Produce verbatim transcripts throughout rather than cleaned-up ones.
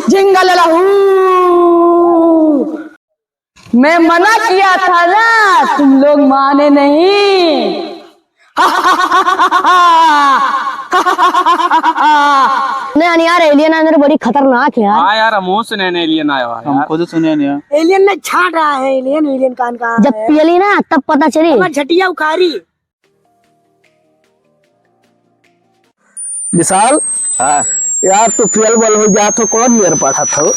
जिंगल लहू, मैं मना किया था ना, तुम लोग माने नहीं। नहीं यार, एलियन अंदर बड़ी खतरनाक है यार। हाँ यार, हमहू सुने हैं एलियन आया हुआ है यार। हम खुद सुने हैं यार। एलियन में छाट रहा है, एलियन, एलियन कान का जब है। पियली ना, तब पता चली। हमार झटिया उखारी। विशाल। हाँ। यार, तू फेल वेल हो जात हो, कौन मेर पढ़त हो?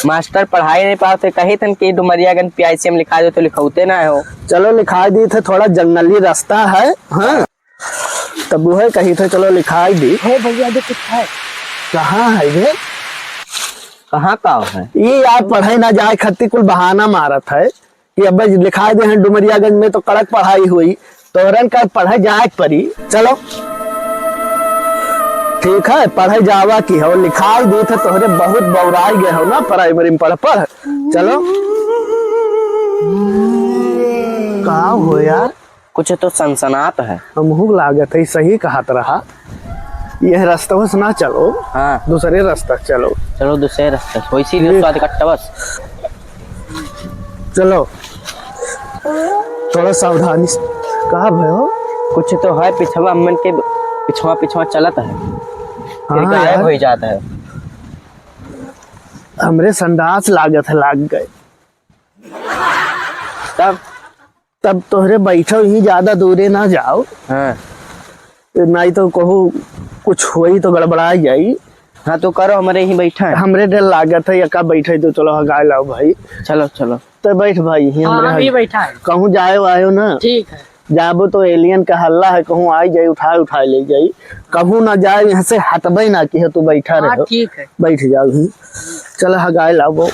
मास्टर पढ़ाई नहीं पावत है, कही थन कि डुमरियागंज पीआईसी में लिखा दो, तो लिखौते ना हो। चलो, लिखा दी थे, थोड़ा जंगली रास्ता है, हाँ। तब वह कही थे, चलो, लिखाई दी। हे भैया, जो कुछ है। कहाँ है ये? कहाँ का है? ये यार, पढ़े ना जाए खातिर कुल बहाना मारत है। कि अब लिखाई दे हैं डुमरियागंज में तो कड़क पढ़ाई हुई, तोहरन का पढ़े जाए के परी। चलो, ठीक है, पढ़े जावा की हो, लिखाई देत है तोहरे, बहुत बौराई गए हो ना प्राइमरी में पढ़ पढ़। चलो, का हो यार? कुछ तो सनसनात है। हमहू लागत है, सही कहत रहा। यह रास्ता बस ना चलो, हाँ। दूसरे रास्ता चलो। चलो दूसरे रास्ता, वैसे ही ठीक। रास्ता कट्टा बस। चलो, थोड़ा सावधानी से। का भयो? कुछ तो है पिछवा, हमन के पिछवा पिछवा चलत है, फिर हाँ गायब यार। हो जाता है। हमरे संडास लागत है, लाग गए। तब? तब तोहरे बैठो ही, ज्यादा दूरे ना जाओ। हाँ। नहीं तो कहू कुछ होई तो गड़बड़ा जाई। हाँ, तो करो, हमरे ही बैठा है। हमरे डर लागत है, एका बैठे तो चलो हगाए लाओ भाई। चलो, चलो। तो बैठ भाई, ही हाँ, हमरे हम ही हग-, बैठा है। कहूँ जाए आयो ना। ठीक है। जाबो तो एलियन का हल्ला है, कहूँ आई जाई, उठाए, उठाए ले जाई। कहूँ ना जाए, यहाँ से हटबे ना कि तू बैठा हाँ, रहो। ठीक है। बैठ जाओ ही। चलो हगाए लाओ।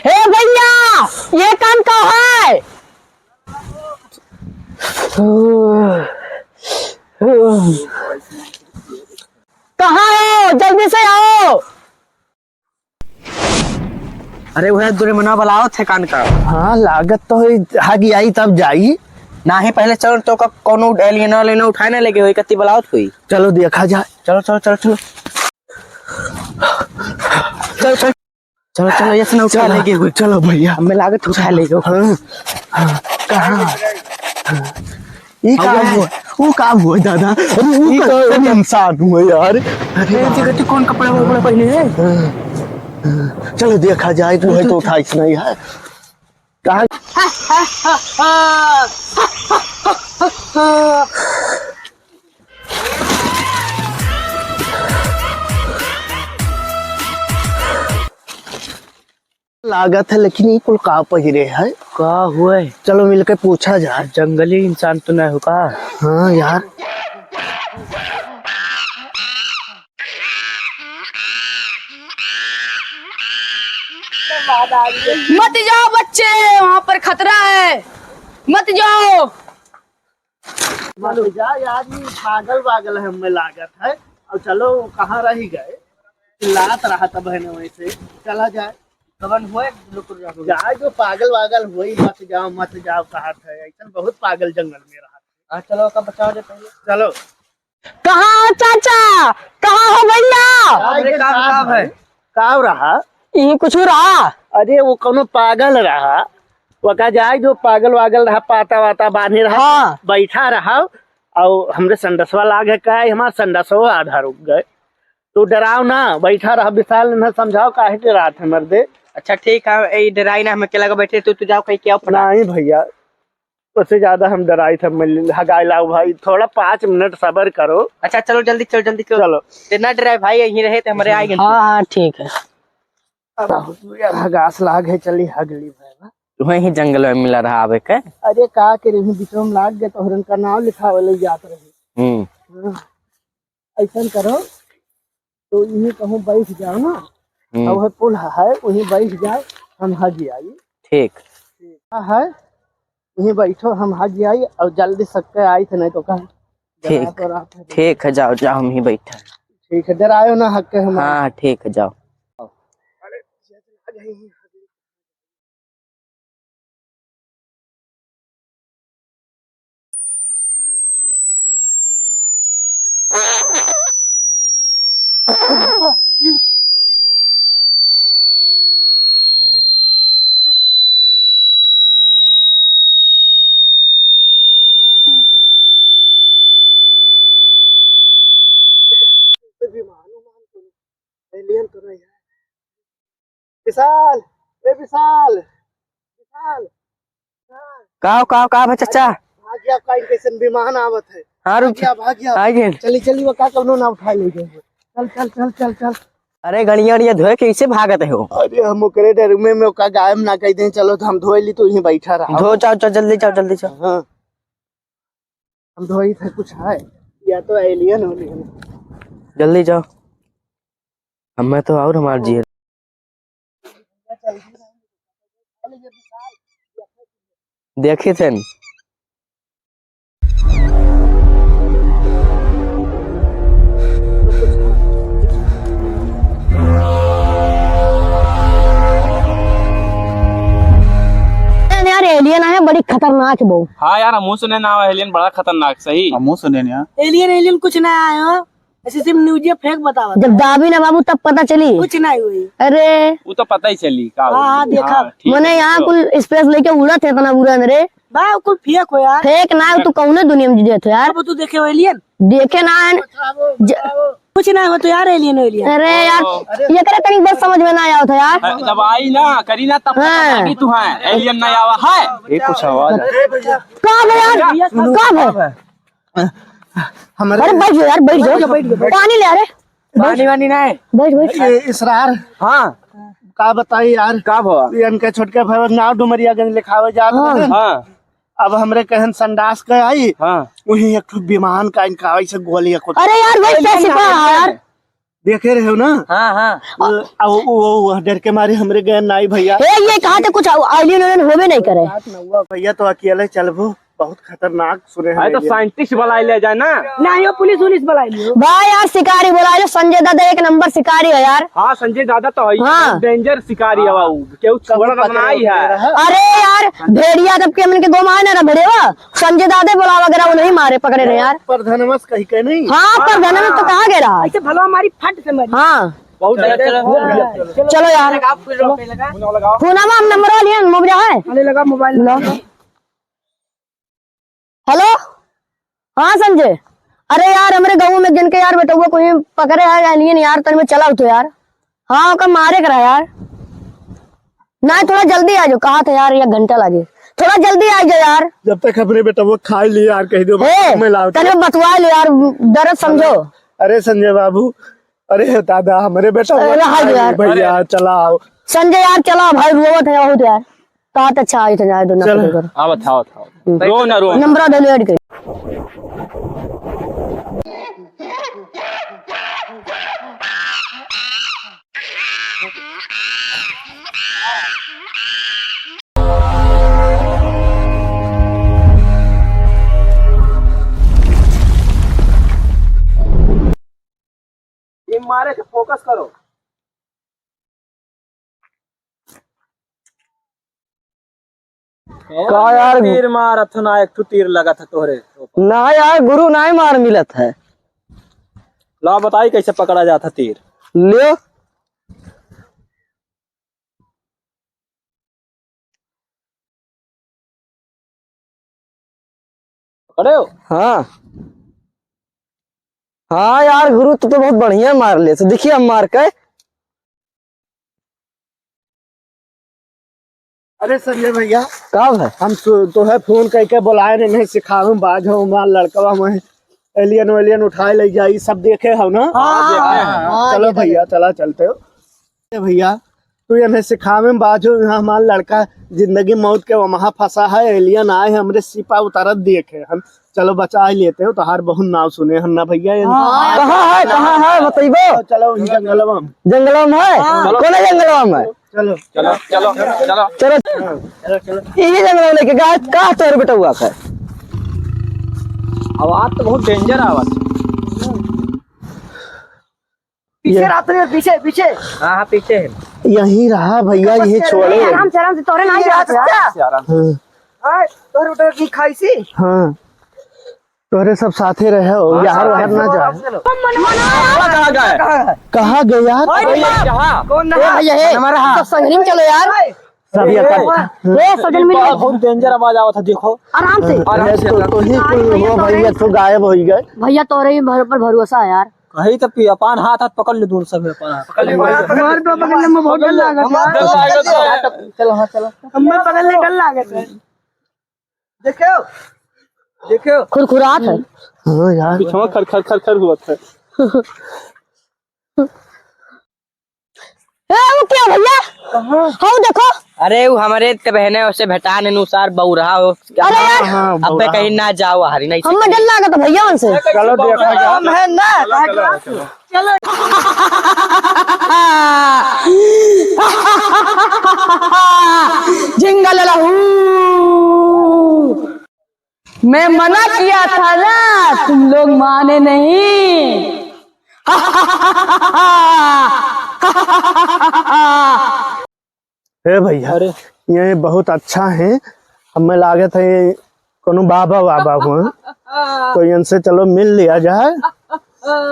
हे भैया, ये काम का है? कहाँ हो? जल्दी से आओ। अरे वह दुर्मना बुलावत है कान का। हाँ, लागत तो है, हग आई तब जाई। नाही, पहले चल तो का कोनो एलियन लेना उठाए ना लेके होई, कत्ती बुलावत होई। चलो देखा जाए। चलो, चलो, चलो, चलो। चल, चल। चलो, चलो, ये सुना उठा चलो, लेके हुए। चलो भैया। हमें लागत उठा लेके हुए। हाँ, हाँ, कहाँ? हाँ। ई का हाँ, हुआ? वो का हुआ दादा? अरे वो ई का का हुआ? इंसान हुआ यार। अरे ये देखो, तू कौन कपड़ा वपड़ा पहने है? हाँ, हाँ। चलो देखा जाए, तू है तो चल, चल। उठाइस नहीं है। कहाँ? लागत है, लेकिन ई कुल का पहिरे है? का हुए? चलो मिलके पूछा जाए। जंगली इंसान तो नहीं हो का? हाँ यार। मत जाओ बच्चे, वहाँ पर खतरा है, मत जाओ। मत जा यार, ये पागल वागल है, हमें लागत है। और चलो, कहाँ रह गए? चिल्लात रहा था बहने वहीं से, चला जाए। कवन हुए? लुकुर जा, लुकुर। जाए जो पागल वागल हुई, मत जाओ, मत जाओ, कहा था। ऐसा बहुत पागल जंगल में रहा था। हाँ, चलो, ओका बचाओ जे पहले। चलो। कहाँ हो चाचा? कहाँ हो भैया? अरे, अरे, का, का का भाई? भाई? का रहा? यही कुछ रहा? अरे, वो कोनो पागल रहा, ओका जाए जो पागल वागल रहा, पाता वाता बांधे रहा, हाँ। बैठा रहा, और हमरे संडसवा लाग है का, हमार संडसवा आधा रुक गए। तू डराओ ना, बैठा रहा विशाल, इन्हें समझाओ काहे डरात है मर्दे। अच्छा ठीक है, ए डराई ना, हम अकेला को बैठे, तू, तू जाओ कहीं क्या पड़ा। नहीं भैया, उससे ज्यादा हम डराई थे, मिल हगाई लाओ भाई, थोड़ा पाँच मिनट सबर करो। अच्छा चलो जल्दी चलो, जल्दी चलो। चलो। इतना डराए भाई, यहीं रहे तो हमारे आएंगे। हाँ, हाँ, ठीक है। अब बहुत बुरा हगास लाग है, चली हगली भाई। वहीं जंगल में मिला रहा आवे के। अरे का करे, बीचों में लाग गए, तोहरन का नाव लिखावे ले जात रहे। हम्म। हाँ। ऐसन करो, तो यहीं कहूँ बैठ जाओ ना, हम्म। और वह पुल है, वहीं बैठ जाओ, हम हग आई। ठीक। ठीक है, यहीं बैठो, हम हग आई, और जल्दी सक्के आई थे, नहीं तो कहा ठीक, डरा तो रहा था। ठीक है, जाओ, जाओ, हम ही बैठा। ठीक है, डरायो ना, हक है हमारा। हाँ, ठीक है, जाओ। विशाल, ए विशाल, विशाल, विशाल। का हो, का हो, का बा, चाचा? भाग गया, का कैसन विमान आवत है। हाँ, रुक। भाग गया, भाग गया। आ गए। चली, चली, वो का कौनो ना उठा ले गए। चल, चल, चल, चल, चल। अरे, गड़िया, गड़िया धोए कैसे भागत हो? अरे, हम ओकरे डर में, में ओका गायब ना कह दें। चलो, तो हम धोए ली, तू यहीं बैठा रहा। धो, जाओ, जाओ, जल्दी जाओ, जल्दी जाओ। हाँ। हम धोई थे कुछ है, या तो alien हो, alien। जल्दी जाओ, हमें तो और हमार जिए। देखी थे न। यार, alien है, बड़ी खतरनाक है बहुत। हाँ यार, हमहू सुने नाव alien बड़ा खतरनाक, सही। हमहू सुने ना। Alien, alien कुछ ना आयो, ऐसे सिर्फ news fake बतावा। जब दाबी ना बाबू, तब पता चली। कुछ नहीं हुई। अरे। वो तो पता ही चली का हाँ, हुई। हाँ, देखा। हाँ, ठीक मने है, यहाँ तो। कुल space लेके उड़त है इतना बुरा न रे। बा, कुल fake हो यार। Fake ना, तू कौने दुनिया में जियत हो यार? अब तू देखे हो alien? देखे ना है। ज-, कुछ ना हो तो यार, alien, alien। अरे यार, ओ। ये करे तनिक बस समझ में ना आवत है यार। जब आई ना, करी ना, तब पता हाँ। लागी तू है, alien ना आवा है। ये कुछ आवाज है। का बे यार? का बे? हमारे अरे बैठ जाओ यार, बैठ जाओ। बैठ जाओ, बैठ जाओ। पानी ले आ रे। पानी वानी नहीं। बैठ, बैठ। ये इसरार। हाँ। का बताई यार? का भवा? ये इनके छोटके भाई नाव डुमरियागंज लिखावे जात हाँ। रहे। हाँ। अब हमरे कहन संडास के आई, हाँ। वहीं एक ठो विमान का इनका ऐसे गोली को अरे यार, वही कैसे कहा यार? देखे रहे हो ना? हाँ, हाँ। वो, वो, वो, वो डर के मारे हमरे गए नाई भैया। ए, ये कहा थे कुछ alien alien होबे नहीं करे। रात नौवा भैया तो अकेले चलबो, बहुत खतरनाक सुने हैं भाई, तो ये। Scientist बुलाए ले जाए ना। नहीं, वो पुलिस उलिस बुलाए लियो। भाई यार, शिकारी बुलाए लो, संजय दादा एक नंबर शिकारी है यार। हाँ, संजय दादा तो है ही, हाँ। Danger शिकारी है वो, केहू छोड़ा ना बनाई है। अरे यार, भेड़िया जब के हमन के गोमाए ना भेड़िया, संजय दादा बोला वगैरह वो नहीं मारे पकड़े रहे यार। प्रधानवा से कही के नहीं। हाँ, प्रधानवा तो कहा गया रहा। ऐसे भला हमारी फट से मरी। हाँ। बहुत चलो, ज्यादा चलो, हो गया। चलो। चलो यार। लगा, फोन लगा। फोन लगा। फोन आवा, हम नंबर लिया, मोबाइल है? अरे लगा मोबाइल। लो। हेलो, हाँ संजय, अरे यार, हमरे गाँव में जिनके यार बेटउआ कोई पकड़े है alien यार, तनी में चला हो तो यार। हाँ, ओकर मारे करा यार। नहीं, थोड़ा जल्दी आ जाओ, कहा था यार, एक घंटा लागे, थोड़ा जल्दी आ जाओ यार। जब तक अपने बेटउआ खा ले यार, कह दो, हे, मैं लाओ तनी तो। बतवा लो यार, दर्द समझो। अरे संजय बाबू, अरे दादा, हमरे बेटउआ अरे, हाँ खा ले यार। भैया, चलाओ। संजय यार, चला भाई, रोवत है बहुत यार। कहा तो अच्छा, आई तो जाए दो ना चलो। करो। आवत, आवत, आवत। हम्म। रो ना, रो। नंबर delete कर। ये मारे के focus करो। का यार? तीर मारत हो ना, एक ठो तीर लगत है तोहरे ऊपर। ना यार, गुरु, ना ही मार मिलत है। ला बताई कैसे पकड़ा जात है तीर। ले। पकड़े हो? हाँ। हाँ यार गुरु, तू तो बहुत बढ़िया मार ले। तो देखिए हम मार के। अरे संजय भैया, का भाई? हम सु-, तोहे फोन करके बुलाए रहे, नहीं सिखावे बाज हो, हमार लड़कवा में alien वेलियन उठाए ले जाई, सब देखे हो ना? हाँ, हाँ, देखे हैं। हाँ, चलो भैया, चला चलते हो। ए भैया, तू इन्हें सिखावे में बाजो, यहाँ हमार लड़का जिंदगी मौत के वहाँ फंसा है, alien आए हैं, हमरे सिपा उतारत देखे हम। चलो बचा ही लेते हो, तोहार बहुत नाव सुने हम ना भैया। ये हाँ। कहाँ है, कहाँ है, बतइबो? चलो, वही जंगलवा में। जंगलवा में है? हाँ। कौन जंगलवा में है? चलो। चलो, चलो, चलो। चलो। चलो, चलो। यही जंगलवा लेके गया, कहाँ तोर बेटउआ है? आवाज तो बहुत danger आवाज। पीछे ये रहते हैं, पीछे, पीछे। हाँ, हाँ, पीछे है। यहीं रहा भैया, यहीं छोड़े। आराम से, आराम से, तोरे ना ये जाते हैं। रास्ता। हाँ। हाँ, तोरे उठे की खाई सी? हाँ। तोरे सब साथे रहे हो, हाँ, यार हाँ, बाहर ना हाँ, जा। चलो। कहाँ गए? कहाँ गए यार? अरे, कहाँ? कौन ए भैया, ए, हमारा हाँ। सब संगरी में चलो यार। सब ये कर। ए, सजन मिल गए। बहुत danger आवाज आवत है, देखो। आराम से। अरे, आराम से, तो, आराम तो से। ही कुल हो भैया, तो गायब हो गए। भैया, तोरे ही भर-, पर भरोसा है यार। कहीं तो पी-, अपन हाथ, हाथ पकड़ ले, दोनों सब अपन हाथ। पकड़ ले, पकड़ ले। हमारे तो पकड़ने में बहुत डर लागत है। डर लागत है। चलो, हाँ, चलो। हमें पकड़ने डर लागत है। देखो, देखो। खुरखुरात है। हाँ यार। पीछवा खर, खर, खर, खर हुआ था। ए, वो क्या भैया? कहाँ? हाँ, देखो। अरे, वो हमरे त बहने, उसे भेटान अनुसार बौरहा हो। अरे यार। हाँ, अब पे बौरहा। कहीं ना जाओ, हरी नहीं। हमें डर लागत भैया उनसे। चलो, देखा जाए। हम है ना। चलो, चलो, चलो। चलो। जिंगल लहू। मैं मना किया था ना, तुम लोग माने नहीं। हे भैया, अरे। ये बहुत अच्छा है। हमें लागत है कोनो बाबा वाबा हुए, तो इनसे चलो मिल लिया जाए।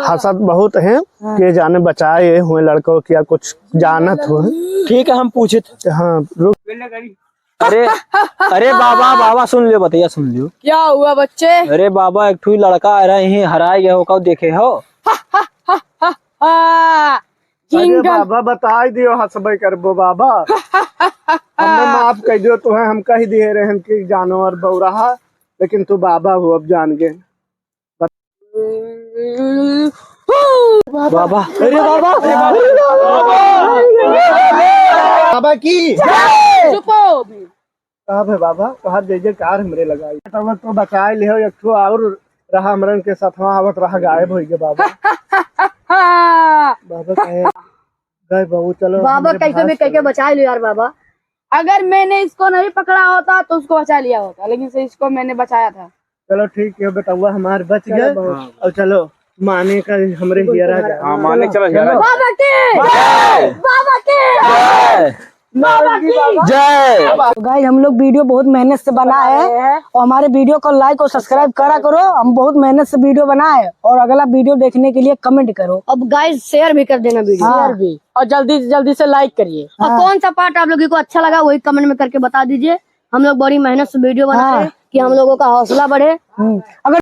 हंसत बहुत हैं, हाँ। के जाने बचाए हुए लड़कों क्या कुछ जानत हुए। ठीक है, हम पूछे थे। हाँ, रुक। अरे, अरे बाबा, बाबा सुन लियो, बतिया सुन लियो। क्या हुआ बच्चे? अरे बाबा, एक ठो लड़का आ रहे हैं, हराए गए हो, कब देखे हो? हाँ, अरे जिंगल। बाबा, बताई दियो, हंसबे करबो बाबा। हमें माफ कर दियो, तुम्हें हम कह दिए रहन कि जानवर बौराहा, लेकिन तू बाबा हो, अब जान गए। बाबा। अरे बाबा। बाबा की। चुप हो। का भे बाबा, तोहार जय जयकार हमरे लगाई। तब तो बचाए ले हो, एक ठो और रहा हमरन के साथ, वहाँ आवत रहा, गायब हो गए बाबा। बाबा कहे, गए बाबू, चलो बाबा, हमरे कैसे भी भाग करके चलो। बचा लियो यार बाबा। अगर मैंने इसको नहीं पकड़ा होता तो उसको बचा लिया होता, लेकिन से इसको मैंने बचाया था। चलो ठीक है बेटउआ, हमार बच चलो गए। बाबू। और चलो माने का हमरे हियरा जा। हाँ, माने चलो हियरा। बाबा की जय। बाबा की जय। बाबा की जय। तो गाइस, हम लोग वीडियो बहुत मेहनत से बनाए हैं और हमारे वीडियो को लाइक और सब्सक्राइब करा करो। हम बहुत मेहनत से वीडियो बनाए और अगला वीडियो देखने के लिए कमेंट करो। अब गाइस, शेयर भी कर देना वीडियो। हाँ। शेयर भी। और जल्दी से जल्दी से लाइक करिए। और हाँ। कौन सा पार्ट आप लोगों को अच्छा लगा, वही कमेंट में करके बता दीजिए। हम लोग बड़ी मेहनत से वीडियो बनाते हाँ। हैं कि हम लोगों का हौसला बढ़े। हम्म। अगर